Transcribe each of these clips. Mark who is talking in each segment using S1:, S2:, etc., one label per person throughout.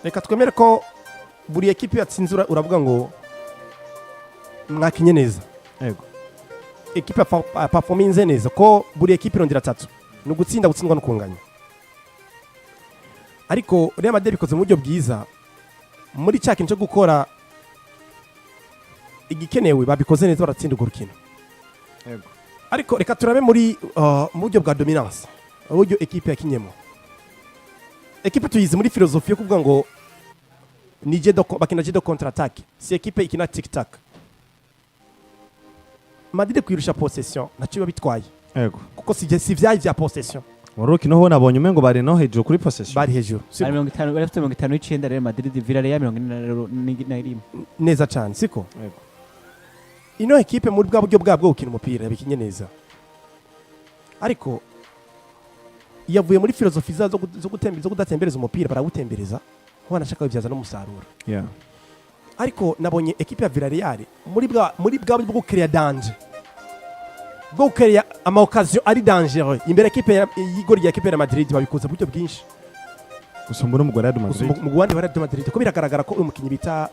S1: Reka twemere ko buri ekipe yatsinze, uravuga ngo mwakinye neza. Ekipe performinze neza, ko buri ekipe irondera atatu, ni ugutsinda, gutsindwa no kunganya. Ariko Real Madrid bikoze mu buryo bwiza muri cya kintu cyo gukora igikenewe, babikoze neza, baratsinda urwo rukino. Ariko reka turabe muri mu buryo bwa dominance, uburyo ekipe yakinyemo. Ekipe tuyizi muri philosophie yo kuvuga ngo ni jeu de bakina jeu de contre attaque, si ekipe ikina tic tac. Madrid kwirusha possession ntacyo biba bitwaye, kuko si vyari vya possession.
S2: Muri rukino ho nabonye umengo bari no hejuru kuri possession.
S1: Bari hejuru, siko?
S3: Ari 50, bari bafite 59 Real Madrid, Villarreal 41.
S1: Neza cyane, siko?
S2: Yego.
S1: Ino ekipe muri bwa buryo bwabwo gukina umupira yabikinye neza, ariko yavuye muri philosophie zo kudatembereza umupira, barawutembereza, wanashaka babyaza n'umusaruro. Ariko nabonye ekipe ya Villarreal muri bwa buryo bwo gucréer danger, bwo gucréer ama occasion ari dangereux imbere ekipe y'igori rya ekipe ya Madrid, babikoze mu buryo bwinshi
S2: gusumba n'umugore wa Real
S1: gusa
S2: Madrid.
S1: Mu Rwanda wa Real Madrid, ko biragaragara ko uyu mukinnyi bita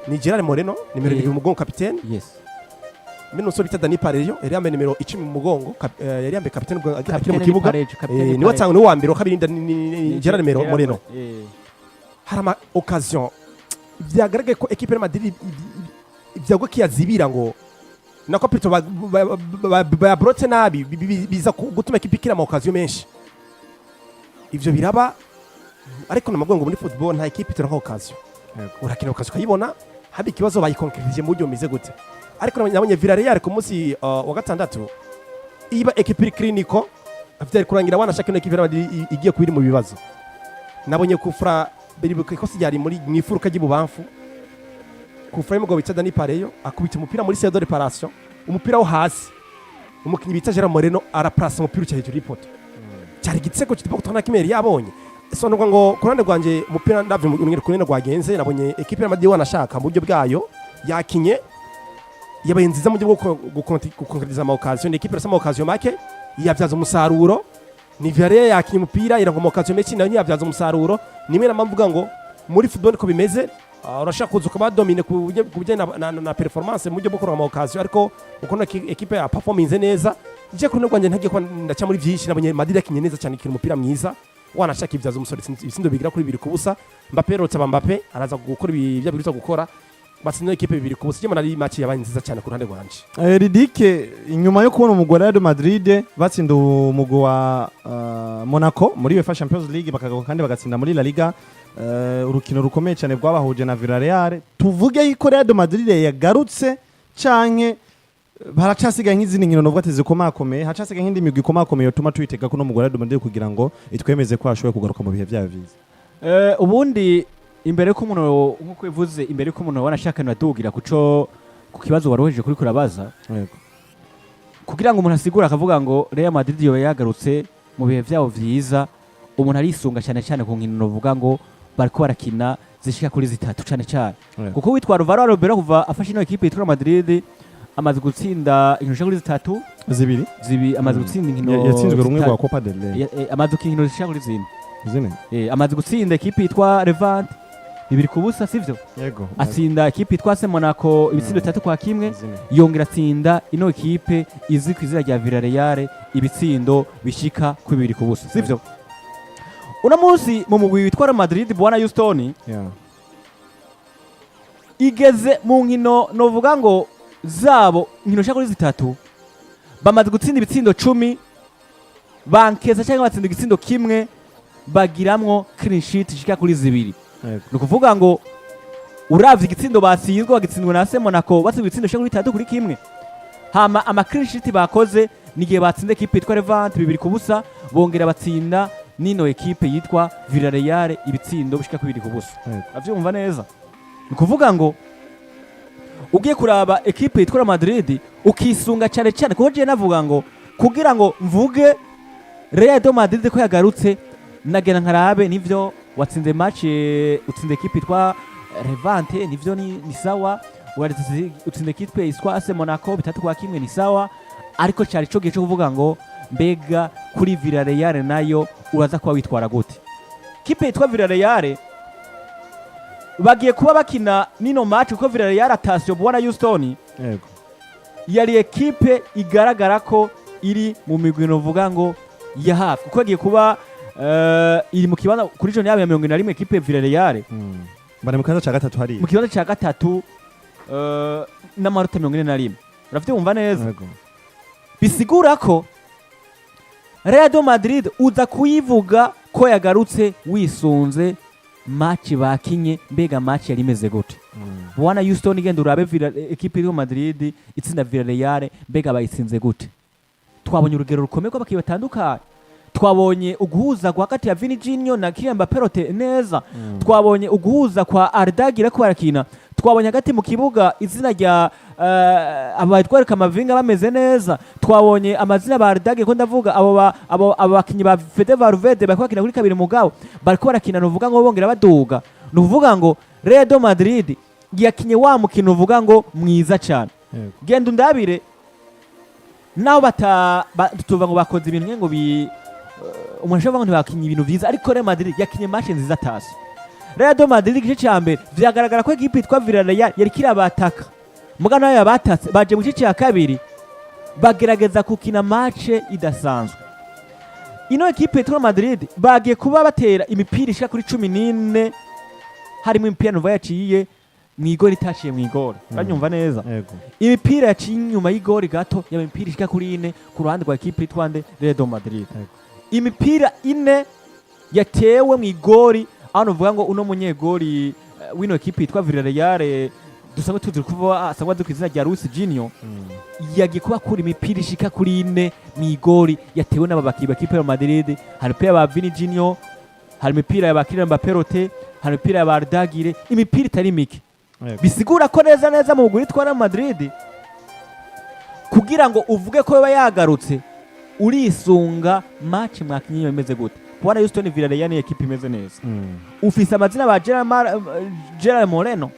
S1: ni Gerard Moreno, nimero 7 mu mugongo, kapitene, mbere n'umusore bita Dani Parejo yari yambaye nimero 10 mu mugongo, yari yambaye kapitene ubwo akiri mu kibuga. Niwe atanga, niwe wa mbere, wa kabiri ni Gerard Moreno. Hari ama occasion vyagaragaye ko ekipe ya Madrid vyagwa kiyazibira, ngo nako plutôt babrotse nabi, biza gutuma ekipe ikira ama occasion menshi. Ivyo biraba, ariko namabwo ngo muri football nta ekipe itaronka occasion. Urakina occasion ukayibona, haba ikibazo bayiconcrétije mu buryo bumeze gute. Ariko nabonye Villarreal ku munsi wa gatandatu iba ekipe iri clinical, vyari kurangira wanashaka ino ekipe ya Madrid igiye kuba iri mu bibazo. Nabonye kufra, biribuka ikosa ryari muri mu ifuruka ry'ibubamfu, kufra y'umugabo bita Dani Parejo, akubita umupira muri cercle de réparation, umupira wo hasi, umukinnyi bita Gerard Moreno araplasa umupira uca hejuru y'ipoto. Cyari igitego kitwa kutona kimwe yari yabonye. So nuko ngo ku ruhande rwanje umupira ndavye urugero kunene rwagenze, nabonye ekipe ya Madrid wanashaka mu buryo bwayo yakinye, yabaye nziza mu buryo bwo guconcrétiser ama occasion. Ni ekipe irasa ama occasion make, yabyaza umusaruro. Ni Villarreal yakinye umupira, irango ama occasion menshi, nayo ntiyabyaza umusaruro. Nimwe na mvuga ngo muri football niko bimeze. Urashaka kuza ukaba domine ku bijyanye na performance mu buryo bwo kuronka ama occasion, ariko uko na ekipe ya performance neza. Je ku ruhande rwanjye ntagiye kuba ndaca muri byinshi, nabonye Madrid yakinye neza cyane, ikina umupira mwiza, wanashaka ibyaza umusaruro, ibitsindo bigira kuri 2-0. Mbappe rotse aba Mbappe araza gukora ibi byo abwirizwa gukora, batsinda ekipe 2-0. Je mbona ari match yabaye nziza cyane ku ruhande rwanje.
S2: Ridike, inyuma yo kubona umugwi wa Real Madrid batsinda umugwi wa Monaco muri UEFA Champions League, bakagaruka kandi bagatsinda muri La Liga, urukino rukomeye cyane rwabahuje na Villarreal, tuvuge yuko Real Madrid yagarutse canke haracasigaye nk'izindi nkino novuga ati zikomakomeye, haracasigaye nk'indi migwi ikomakomeye yotuma tuyitega ko no mugwi wa Real Madrid kugira ngo itwemeze ko ashoboye kugaruka mu bihe vyayo vyiza?
S3: Ubundi imbere ko umuntu, nkuko bivuze, imbere ko umuntu wanashaka nadugira kuco ku kibazo waroheje kuri kurabaza, kugira ngo umuntu asigure akavuga ngo Real Madrid yoba yagarutse mu bihe vyabo vyiza, umuntu arisunga cyane cyane ku nkino novuga ngo bariko barakina zishika kuri zitatu cyane cyane, kuko witwa Alvaro Arbeloa kuva afashe ino ekipe yitwa Madrid amaze gutsinda inkino zishika kuri zitatu.
S2: Zibiri.
S3: Amaze gutsinda inkino
S2: Yatsinzwe rumwe rwa Copa del Rey.
S3: Amaze gukina inkino zishika kuri 4.
S2: Zine.
S3: Amaze gutsinda ekipe yitwa Levante 2-0, sivyo?
S2: Yego.
S3: Atsinda ekipe yitwa AS Monaco ibitsindo 3-1.
S2: Zine.
S3: Yongera atsinda ino ekipe izwi ku izina rya Villarreal ibitsindo bishika ku 2-0, sivyo? Uno munsi mu mugwi witwa Real Madrid, bwana Houston, igeze mu nkino novuga ngo zabo nkino shaka kuri zitatu, bamaze gutsinda ibitsindo 10, bankeza cyangwa batsinda igitsindo kimwe, bagiramwo clean sheet ishika kuri zibiri. Ni ukuvuga ngo uravye igitsindo batsinzwe, bagitsindwa na AS Monaco, batsinzwe ibitsindo bishika kuri 3-1. Hama ama clean sheet bakoze ni igihe batsinze ekipe yitwa Levante 2-0, bongera batsinda nino ekipe yitwa Villarreal ibitsindo bishika kuri 2-0. Avyumva neza, ni ukuvuga ngo ugiye kuraba ekipe yitwa Real Madrid ukisunga cyane cyane, kuko jewe navuga ngo kugira ngo mvuge Real de Madrid ko yagarutse, nagenda nkarabe nivyo watsinze match, utsinze ekipe yitwa Levante, nivyo ni sawa. Utsinze ekipe yitwa AS Monaco 3-1, ni sawa. Ariko cyari cyo gihe cyo kuvuga ngo mbega kuri Villarreal nayo uraza kuba witwara gute? Kipe yitwa Villarreal. Bagiye kuba bakina nino match, kuko Villarreal, attention, bwana Houston, yari ekipe igaragara ko iri mu migwi novuga ngo ya hafi, kuko yagiye kuba iri mu kibanza kuri journée yabo ya 41, ekipe Villarreal.
S2: Bari mu kibanza cya gatatu hariya.
S3: Mu kibanza cya gatatu n'amanota 41. Urafite, wumva neza?
S2: Yego.
S3: Bisigura ko Real de Madrid uza kuyivuga ko yagarutse wisunze match bakinye. Mbega match yari imeze gute, bwana Houston? Igenda urabe ekipe yo Madrid itsinda Villarreal, mbega bayitsinze gute? Twabonye urugero rukomeye rw'abakinnyi batandukanye, twabonye uguhuza kwa hagati ya Vini Junior na Kylian Mbappé neza, twabonye uguhuza kwa Arda Güler ko barakina, twabonye hagati mu kibuga izina rya abatwara Kamavinga bameze neza, twabonye amazina ba Arda Güler, ko ndavuga abo bakinyi ba Fede Valverde bariko bakina kuri kabiri, mugabo bariko barakina nuvuga ngo bongera baduga. Nuvuga ngo Real de Madrid yakinye wa mukino uvuga ngo mwiza cyane. Genda undabire naho bata tuvuga ngo bakoze ibintu nke ngo bi umuntu ashobora kuvuga ngo ntibakinye ibintu vyiza, ariko Real Madrid yakinye match nziza tasi. Real de Madrid igice ca mbere vyagaragara ko ekipe yitwa Villarreal yari kirabataka, muga nayo yabatatse. Baje mu gice cya kabiri bagerageza gukina match idasanzwe. Ino ekipe yitwa Madrid bagiye kuba batera imipira ishika kuri 14, harimo imipira nuva yaciye mw'igori, itaciye mw'igori. Banyumva neza?
S2: Yego.
S3: Imipira yaciye inyuma y'igori gato yaba imipira ishika kuri ine ku ruhande rwa ekipe yitwa nde? Real de Madrid. Imipira ine yatewe mu igori, aho nuvuga ngo uno munyegori w'ino ekipe yitwa Villarreal, dusanzwe tuzi kuva asanzwe azwi ku izina rya Luis Junior, yagiye kuba akura imipira ishika kuri ine mu igori yatewe n'aba bakinnyi ba ekipe ya Madrid. Hari imipira ya ba Vini Junior, hari imipira ya ba Kylian Mbappé, hari imipira ya ba Arda Güler, imipira itari mike. Bisigura ko neza neza mu mugwi witwa Real Madrid, kugira ngo uvuge ko yoba yagarutse, urisunga match mwakinye imeze gute. Kubona Houston, Villarreal ni ekipe imeze neza. Ufise amazina ba Gerard Moreno,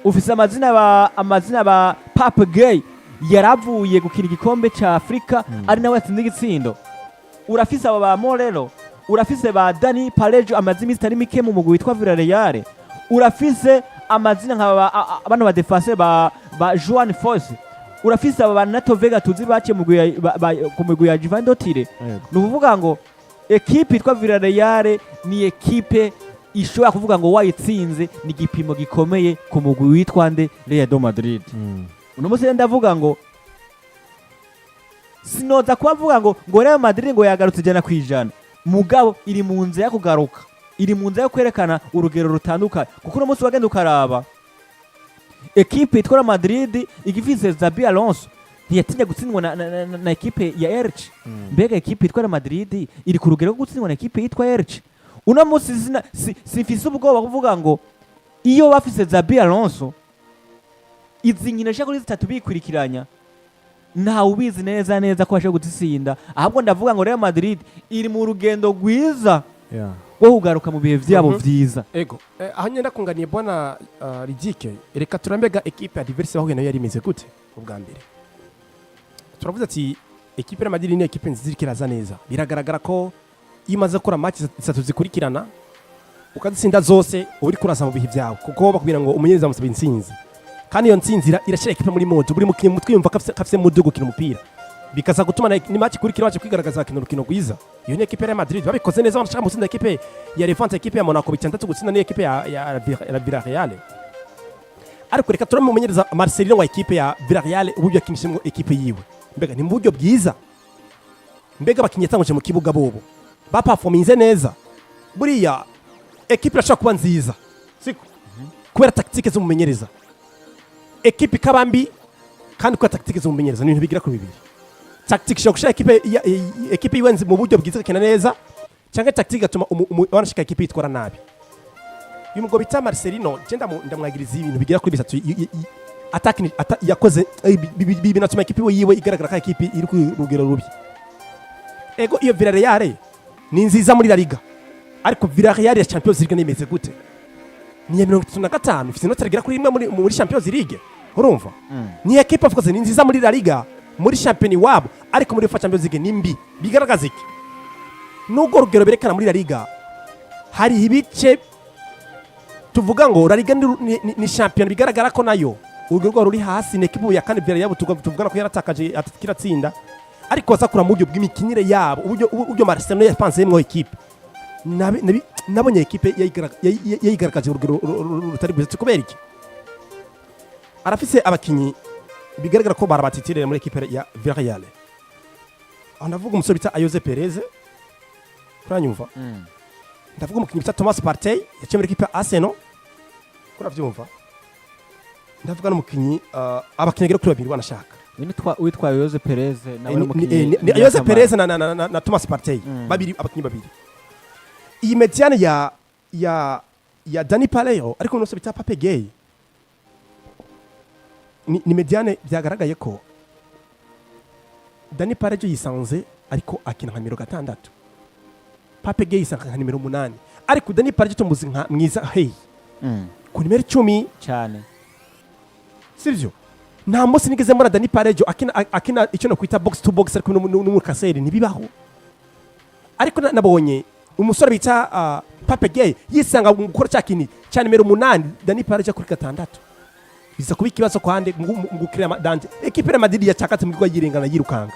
S3: ufise amazina ba Pape Gueye yaravuye gukina igikombe ca Afrika, ari nawe yatsinze igitsindo. Urafise abo ba Moreno, urafise ba Dani Parejo amaze iminsi itari mike mu mugwi witwa Villarreal, urafise amazina nka bano ba défenseur ba Juan Foyth, urafise aba ba Nato Vega tuzi baciye mu mugwi ku mugwi ya Juventus. Ni ukuvuga ngo ekipe yitwa Villarreal ni ekipe ishobora kuvuga ngo wayitsinze ni igipimo gikomeye ku mugwi witwa nde? Real de Madrid. Uno munsi rero ndavuga ngo sinoza kuba mvuga ngo Real Madrid ngo yagarutse 100%, mugabo iri mu nzira yo kugaruka, iri mu nzira yo kwerekana urugero rutandukanye, kuko uno munsi wagenda ukaraba ekipe yitwa Real Madrid igifise Xabi Alonso ntiyatinya gutsindwa na ekipe ya Elche. Mbega ekipe yitwa Real Madrid iri ku rugero rwo gutsindwa na ekipe yitwa Elche uno munsi? Simfise ubwoba kuvuga ngo iyo bafise Xabi Alonso izi nkino zishika kuri zitatu bikurikiranya, ntawe ubizi neza neza ko bashobora gutsinda. Ahubwo ndavuga ngo Real Madrid iri mu rugendo rwiza rwo kugaruka mu bihe vyabo vyiza.
S1: Ego, aho nyenda kunganiye bwana Ridike, reka turambega ekipe adverse bahuye nayo yari imeze gute. Ubwa mbere turavuze ati ekipe ya Madrid ni ekipe nziza iriko iraza neza. Biragaragara ko iyo umaze gukora match zitatu zikurikirana ukazitsinda zose, uba uriko uraza mu bihe vyawe, kuko bakubwira ngo umumenyereza amusaba intsinzi, kandi iyo ntsinzi irashira ekipe muri mode. Buri mukinnyi mu mutwe yumva ko afise mood yo gukina umupira, bikaza gutuma ni match ikurikira baje kwigaragaza bakina urukino rwiza. Iyo ni ekipe ya Real Madrid babikoze neza, banashaka gutsinda ekipe ya Levante, ekipe ya Monaco bitandatu gutsinda ni ekipe ya Villarreal. Ariko reka turamumenyereza Marcelino wa ekipe ya Villarreal, uburyo yakinishemo ekipe yiwe, mbega ni mu buryo bwiza? Mbega abakinnyi yatanguje mu kibuga bobo baperforminze neza? Buriya ekipe irashobora kuba nziza siko kubera tactique z'umumenyereza, ekipe ikaba mbi kandi kubera tactique z'umumenyereza. Ni ibintu bigira kuri bibiri. Tactique ishobora gushira ekipe yiwe mu buryo bwiza igakina neza, cyangwa tactique igatuma wanashika ekipe yitwara nabi. Uyu mugabo bita Marcelino, je ndamwagiriza ibintu bigera kuri bitatu yakoze binatuma ekipe yiwe igaragara ko ekipe iri ku rugero rubi. Ego, iyo Villarreal ni nziza muri La Liga, ariko Villarreal ya Champions League nimeze gute? Ni iya 35, ifite inota rigera kuri rimwe muri Champions League. Urumva ni ekipe of course ni nziza muri La Liga, muri Champions iwabo, ariko muri UEFA Champions League ni mbi. Bigaragaza iki? Nubwo urugero berekana muri La Liga, hari ibice Tuvuga ngo La Liga ni champion, bigaragara ko nayo urwego rwaro ruri hasi. Ni ekipe ya kane Villarreal tuvugana ko yaratakaje, kiratsinda, ariko bazakura mu buryo bw'imikinire yabo, uburyo Marcelo yapanzemwo ekipe. Nabonye ekipe yayigaragaje urugero rutari rwiza. Kubera iki? Arafise abakinyi bigaragara ko barabatitiriye muri ekipe ya Villarreal. Aho ndavuga umusore bita Ayoze Perez, kuranyumva? Ndavuga umukinnyi bita Thomas Partey yaciye muri ekipe ya Arsenal, kuravyumva? Ndavuga n'umukinyi, abakinyi bagera kuri babiri banashaka.
S3: Witwa Ayoze Perez nawe n'umukinyi
S1: Ni Ayoze Perez na Thomas Partey. Babiri, abakinyi babiri. Iyi médiane ya Dani Parejo ariko n'umusore bita Pape Gueye ni médiane byagaragaye ko Dani Parejo yisanze ariko akina nka nimero 6, Pape Gueye yisanze nka nimero 8, ariko Dani Parejo tumuzi nka mwiza hey ku nimero 10.
S3: Cyane.
S1: Sivyo? Nta munsi nigeze mbona Dani Parejo akina icyo no kwita box to box ariko n'umukaseri ntibibaho. Ariko nabonye umusore bita Pape Gueye yisanga mu gukora cya kintu cya nimero 8, Dani Parejo kuri 6, biza kuba ikibazo kwande mu gukira danje. Ekipe ya Madrid yacakatse mu gikorwa, yirengana, yirukanga.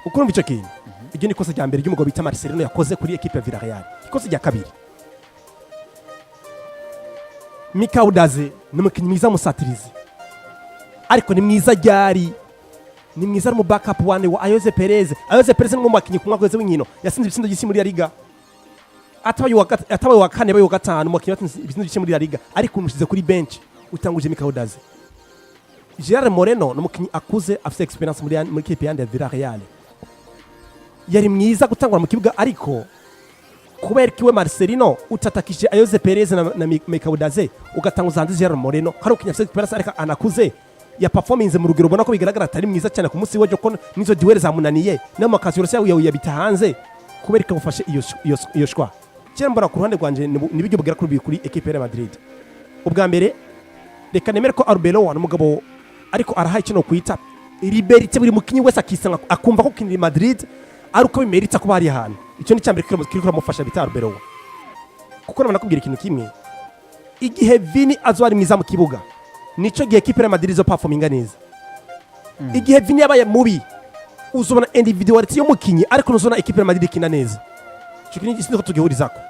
S1: Uko urumva icyo kintu, iryo ni ikosa rya mbere ry'umugabo bita Marcelino yakoze kuri ekipe ya Villarreal. Ikosa rya kabiri, Mikautadze ni umukinnyi mwiza musatirizi, ariko ni mwiza ryari? Ni mwiza ari mu backup wane wa Ayoze Perez. Ayoze Perez ni umwe mu bakinnyi ku mwaka wese w'inkino yasinze ibitsindo by'isi muri La Liga. Atabaye uwa kane, abaye uwa gatanu mu bakinnyi batsinze ibitsindo by'isi muri La Liga, ariko umushyize kuri bench, utanguje Mikautadze. Gerard Moreno ni umukinnyi akuze, afite experience muri kipe yandi ya Villarreal. Yari mwiza gutangura mu kibuga, ariko kubera ko iwe Marcelino utatakije Ayoze Perez na Mikautadze, ugatanguza hanze Gerard Moreno, hari umukinnyi afite experience ariko anakuze, ya performance mu rugero ubona ko bigaragara atari mwiza cyane ku munsi w'ejo, ko nizo duel zamunaniye no mu kazi yose yabita hanze. Kubera ko ufashe iyo shwa cyane, mbona ku ruhande rwanje ni ibyo bugera kuri bibiri kuri equipe ya Real Madrid. Ubwa mbere, reka nemere ko Arbeloa ni umugabo ariko arahaye kino kwita liberté, buri mukinyi wese akisanga akumva ko kinira Madrid ari uko bimerita kuba hari ahantu. Icyo ni cyambere kiri kuramufasha bita Arbeloa, kuko nabona kubwira ikintu kimwe: igihe Vini azoba ari mwiza mu kibuga, nico gihe equipe ya Madrid izo performinga neza. Igihe Vini yabaye mubi, uzobona individuality y'umukinyi, ariko ntuzobona equipe ya Madrid ikina neza. Ico kintu sinzi ko tugihurizako.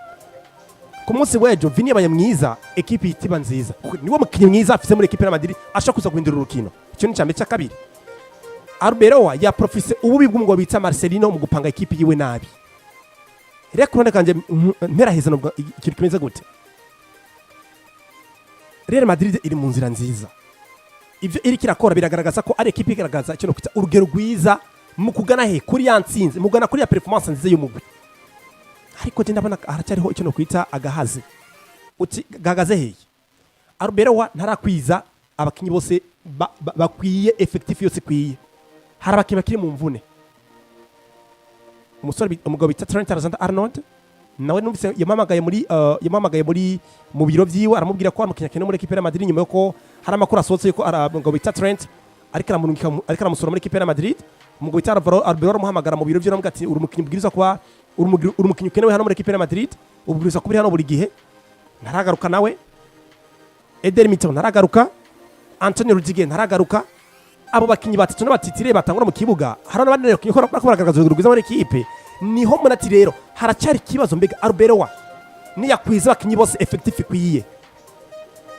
S1: Ku munsi w'ejo Vini yabaye mwiza, equipe itiba nziza, kuko niwo mukinyi mwiza afise muri equipe ya Madrid ashobora kuza guhindura urukino. Icyo ni cyambere. Cya kabiri, Arbeloa yaprofise ububi bw'umugabo bita Marcelino mu gupanga equipe yiwe nabi. Rero ku ruhande kanje mperaheza nubwo ikintu kimeze gute, Real Madrid iri mu nzira nziza. Ibyo iriko irakora biragaragaza ko ari ekipe igaragaza icyo kwita urugero rwiza mu kugana he kuri ya ntsinzi, mu kugana kuri ya performance nziza y'umugwi. Ariko je ndabona haracyariho icyo kwita agahaze. Uti gahagaze hehe? Arbeloa ntarakwiza abakinyi bose bakwiye, effectif yose ikwiye. Hari abakinyi bakiri mu mvune. Umusore umugabo bita Trent Alexander Arnold nawe numvise yamuhamagaye muri mu biro vyiwe, aramubwira ko amukinya akeneye muri equipe ya Madrid, nyuma yuko hari amakuru asohotse yuko umugabo bita Trent ariko aramurungika ariko aramusura muri equipe ya Madrid. Umugabo bita Alvaro Arbeloa aramuhamagara mu biro vyiwe, aramubwira ati: "Uri umukinnyi ubwirizwa kuba uri umukinnyi ukenewe hano muri equipe ya Madrid, ubwirizwa kuba uri hano buri gihe." Ntaragaruka nawe. Eder Militao ntaragaruka, Antonio Rudiger ntaragaruka. Abo bakinyi batatu n'abatitire batangura mu kibuga, hari n'abandi bakinyi ko bariko baragaragaza urugero rwiza muri ekipe. Niho mbona ati rero haracyari ikibazo. Mbega Arbeloa niyakwiza abakinyi bose, effectif ikwiye,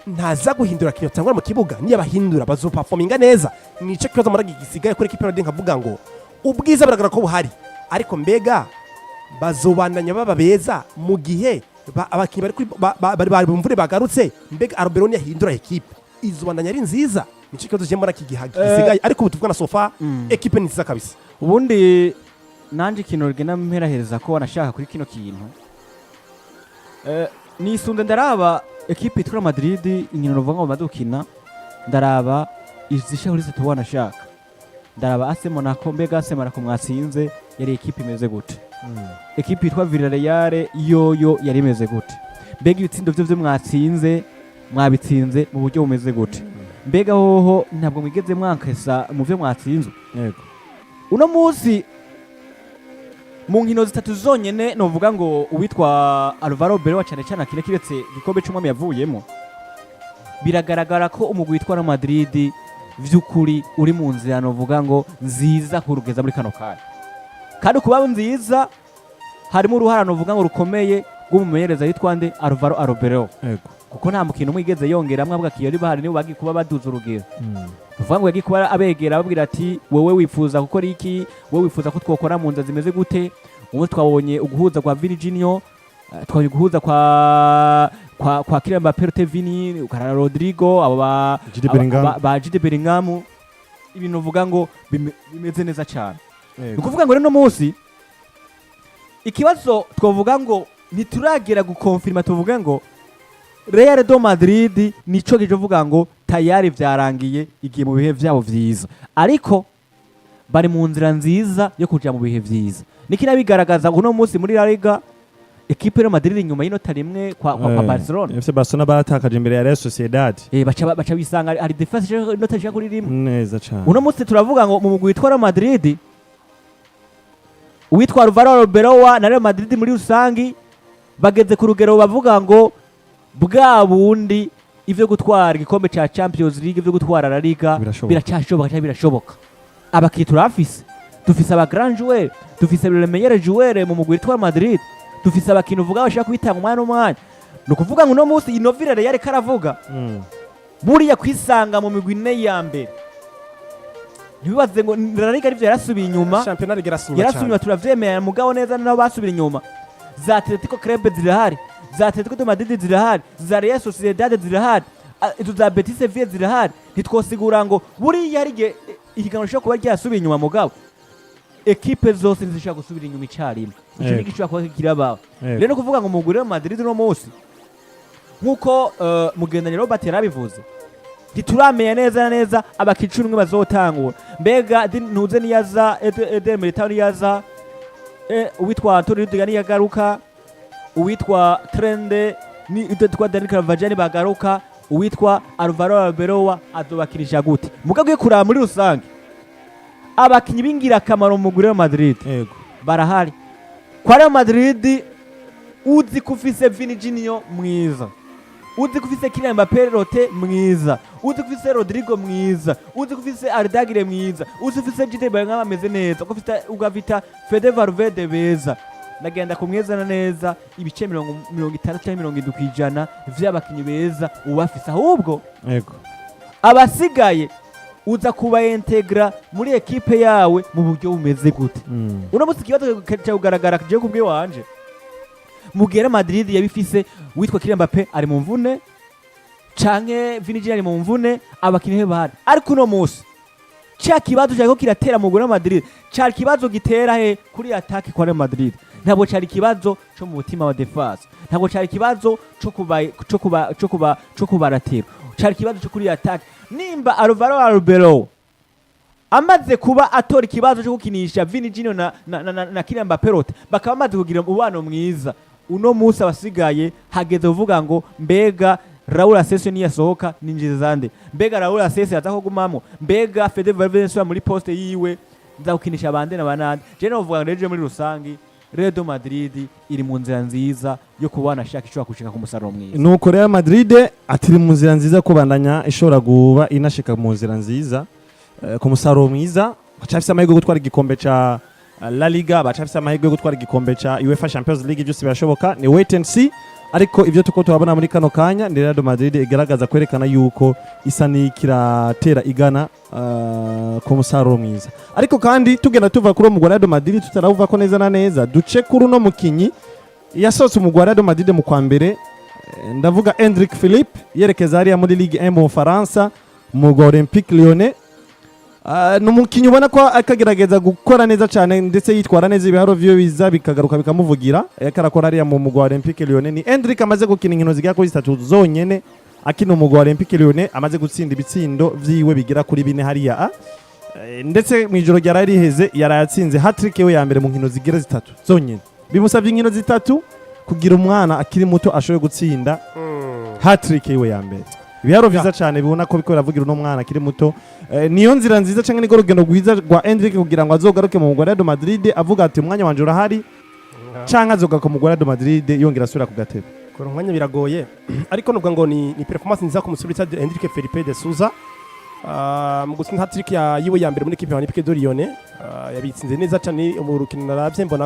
S1: ntaza guhindura abakinyi batangura mu kibuga? Niyabahindura, bazoperforminga neza? Nico kibazo muragi gisigaye kuri ekipe ya Madrid. Nkavuga ngo ubwiza biragaragara ko buhari, ariko mbega bazobandanya baba beza mu gihe abakinyi bari kuri bari mu mvune bagarutse? Mbega Arbeloa niyahindura, ekipe izobandanya ari nziza? Nico kibazo je mbona gisigaye, ariko ubu tuvugana, so far ekipe ni nziza kabisa.
S3: Ubundi nanje ikintu rigenda mperahereza ko wanashaka kuri kino kintu, nisunze ndaraba ekipe yitwa Madrid, inkino ruvuga ngo bamaze gukina, ndaraba izisha kuri zitatu, wanashaka ndaraba AS Monaco. Mbega AS Monaco mwatsinze yari ekipe imeze gute? Ekipe yitwa Villarreal yoyo yari imeze gute? Mbega ibitsindo vyo mwatsinze, mwabitsinze mu buryo bumeze gute? Mbega hoho ntabwo mwigeze mwankesa mu vyo mwatsinzwe? Uno munsi Mu nkino zitatu zonyene, novuga ngo uwitwa Alvaro Arbeloa cyane cyane akina, kiretse igikombe c'umwami yavuyemo, biragaragara ko umugwi witwa Real Madrid vy'ukuri uri mu nzira, novuga ngo nziza kurugeza muri kano kanya. Kandi kuba nziza harimo uruhara, novuga ngo rukomeye, rw'umumenyereza yitwa nde? Alvaro Arbeloa. Kuko nta mukino umwe yigeze yongeramwo avuga ko iyo ari bahari nibo bagiye kuba baduza urugero. Tuvuga ngo yagiye kuba abegera, ababwira ati: "Wowe wifuza gukora iki? Wowe wifuza ko twokora mu nzira zimeze gute?" Ubu twabonye uguhuza kwa Virginio, twabonye uguhuza kwa Kylian Mbappé, Vini, ukara Rodrigo, abo ba
S2: Jude Bellingham.
S3: Ba Jude Bellingham, ibintu uvuga ngo bimeze neza cyane. Ni ukuvuga ngo rero munsi ikibazo twavuga ngo ntituragera gukonfirma, tuvuge ngo Real do Madrid nico gije uvuga ngo tayari vyarangiye, igiye mu bihe vyabo vyiza, ariko bari mu nzira nziza yo kuja mu bihe vyiza. Niki nabigaragaza? Uno munsi muri La Liga, ekipe Real Madrid inyuma y'inota rimwe kwa Barcelona.
S2: FC Barcelona baratakaje imbere ya Real Sociedad.
S3: Baca bisanga hari différence inota ishika kuri rimwe.
S2: Neza cyane.
S3: Uno munsi turavuga ngo mu mugwi witwa Real Madrid, uwitwa Alvaro Arbeloa na Real Madrid muri rusangi bageze ku rugero bavuga ngo bwa bundi ivyo gutwara igikombe ca Champions League, ivyo gutwara La Liga
S2: Birashoboka.
S3: Biracyashoboka cyangwa birashoboka. Abakinnyi turafise, dufise aba grand joueur, dufise le meilleur joueur mu mugwi witwa Madrid, dufise abakinnyi uvuga bashaka kwitanga umwanya n'umwanya. Ni ukuvuga ngo uno munsi ino Villarreal karavuga buriya kwisanga mu migwi ine ya mbere, ntibibaze ngo La Liga arivyo yarasubiye inyuma.
S1: Shampiyona Liga yarasubiye inyuma
S3: Yarasubiye inyuma,
S1: cyane.
S3: Turavyemera, mugabo neza nabo basubira inyuma. Za Atletico Club zirahari, za Atletico de Madrid zirahari, za Real Sociedad zirahari, izo za Betis Sevilla zirahari. Ntitwosigura ngo buriya hari igihe ihiganwa rishobora kuba ryasubiye inyuma, mugabo ekipe zose ntizishobora gusubira inyuma icarimwe. Ico ntigishobora kuba kirabaho. Rero kuvuga ngo mugure Madrid uno munsi, nk'uko mugendanyi Robert yarabivuze, ntituramenya neza na neza abakinnyi 11 bazotangura. Mbega ntuze niyaza Eder Militao, niyaza uwitwa Antonio Rudiger, niyagaruka uwitwa Trent, ni uwitwa Dani Carvajal bagaruka, uwitwa Alvaro Arbeloa azobakirisha gute? Mugabo ugiye kuraba muri rusange, abakinyi b'ingirakamaro mu mugwi wa Madrid barahari. Kwa Real Madrid, uzi ko ufise Vini Junior mwiza, uzi ko ufise Kylian Mbappé Rote mwiza, uzi ko ufise Rodrigo mwiza, uzi ko ufise Arda Güler mwiza, uzi ko ufise Jude Bellingham ameze neza, uko ufite ugafita Fede Valverde beza, nagenda kumweza na neza ibice 60 cyangwa 70% vy'abakinyi beza ubafise. Ahubwo abasigaye uza kubaintegra muri ekipe yawe mu buryo bumeze gute? Uno munsi ikibazo cya kugaragara je kubwe wanje, mu gihe Real Madrid yabifise witwa Kylian Mbappé ari mu mvune canke Vini Junior ari mu mvune, abakinyi be bahari, ariko uno munsi ca kibazo cyariko kiratera mu Real Madrid cari kibazo gitera he? Kuri attaque kwa Real Madrid. Ntabwo cari ikibazo co mu mutima wa défense, ntabwo cari ikibazo co kubaratera, cari ikibazo co kuri attaque. Nimba Alvaro Arbeloa amaze kuba atora ikibazo cyo gukinisha Vini Junior na Kylian Mbappé Rote, bakaba bamaze kugira umubano mwiza, uno munsi abasigaye hageze kuvuga ngo mbega Raul Asensio niyasohoka ninjiza nde? Mbega Raul Asensio aza kugumamo? Mbega Fede Valverde nsubira muri poste yiwe, nza gukinisha bande na banande? Je novuga ngo rero muri rusangi Real de Madrid iri mu nzira nziza yo kubana shaka ishobora gushika ku musaruro mwiza.
S2: Nuko Real Madrid atiri mu nzira nziza, kubandanya ishobora kuba inashika mu nzira nziza, ku musaruro mwiza. Bacafise amahirwe yo gutwara igikombe ca La Liga, bacafise amahirwe yo gutwara igikombe ca UEFA Champions League. Byose birashoboka, ni wait and see. Ariko ivyo tuko turabona muri kano kanya ni Real Madrid igaragaza kwerekana yuko isa n'ikiratera igana ku musaruro mwiza. Ariko kandi tugenda tuva kuri uwo mugwi wa Real Madrid, tutarawuva ko neza na neza, duce kuri uno mukinyi yasohotse umugwi wa Real Madrid mu kwa mbere. Ndavuga Endrick Philippe, yerekeza hariya muri Ligue 1 mu Bufaransa, mu mugwi wa Olympique Lyonnais. Ni umukinnyi ubona ko akagerageza gukora neza cyane, ndetse yitwara neza, ibiharo vyo biza bikagaruka bikamuvugira. Yariko arakora hariya mu mugwi wa Olympique Lyonnais. Ni Endrick amaze gukina inkino zigera kuri zitatu zonyene akina umugwi wa Olympique Lyonnais, amaze gutsinda ibitsindo vyiwe bigera kuri bine hariya a. Ndetse mu ijoro ryaraye riheze yaraye atsinze hat-trick yiwe ya mbere mu nkino zigera zitatu zonyene. Bimusabye inkino zitatu kugira umwana akiri muto ashobore gutsinda hat-trick yiwe ya mbere. Ibiharo vyiza cyane, bibona ko biko biravugira uno mwana akiri muto. Niyo nzira nziza canke niko rugendo rwiza rwa Endrick kugira ngo azogaruke mu Real Madrid, avuga ati umwanya wanje urahari, canke azogaruka mu Real Madrid yongera asubira ku gatebe?
S1: Kora umwanya biragoye, ariko nuvuga ngo ni performance nziza ku musore bita Endrick Felipe de Souza mu gutsinda hat-trick ya yiwe ya mbere muri équipe ya Olympique de Lyon. Yabitsinze neza cyane mu rukino naravye mbona.